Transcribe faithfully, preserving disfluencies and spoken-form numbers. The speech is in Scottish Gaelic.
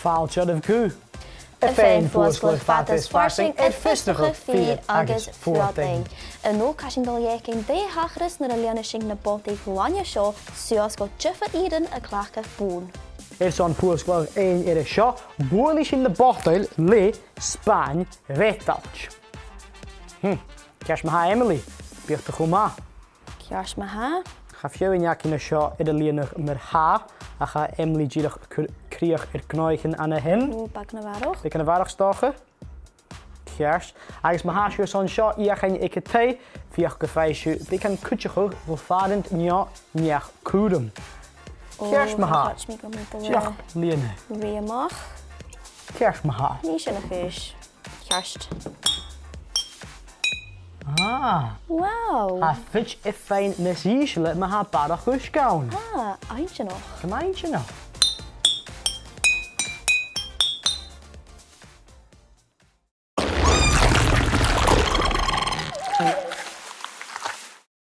Fàilte oirbh a-rithist. A' faighinn fuasgladh fada is farsaing air fiosrachadh, fìor agus fuadain. An-diugh, tha sinn a' dol a dh'fhaicinn dè thachras nuair a lìonas sinn na botail ghlainne seo suas gu diofar ìrean a' cleachdadh bùrn. Airson fuasgladh fhaighinn air a seo, buailidh sinn na botail le spàin reutailt. Hm, ceart ma-thà, Emily, bidh thu cho math. Ceart ma-thà. Tha feadhainn againn an seo air an lìonadh mar-thà, ach tha Emily dìreach a' cur-, crìoch air gnothaichean an sin. Ò, beagan a bharrachd. Beagan a bharrachd, 's dòcha. Ceart. Agus ma tha sibh airson seo fheuchainn aig an taigh, feuch gum faigh sibh beagan cuideachaidh bho phàrant no neach-cùraim. Ò, ceart ma-thà. Tha mi gu math. Dìreach lìon e. Ri a-mach. Ceart ma-thà. Nì sin a-nis. Ceart. Ah. Wow. Tha fite a' faighinn nas ìsle ma tha barrachd uisge ann. Ah, inntinneach. Gu math inntinneach.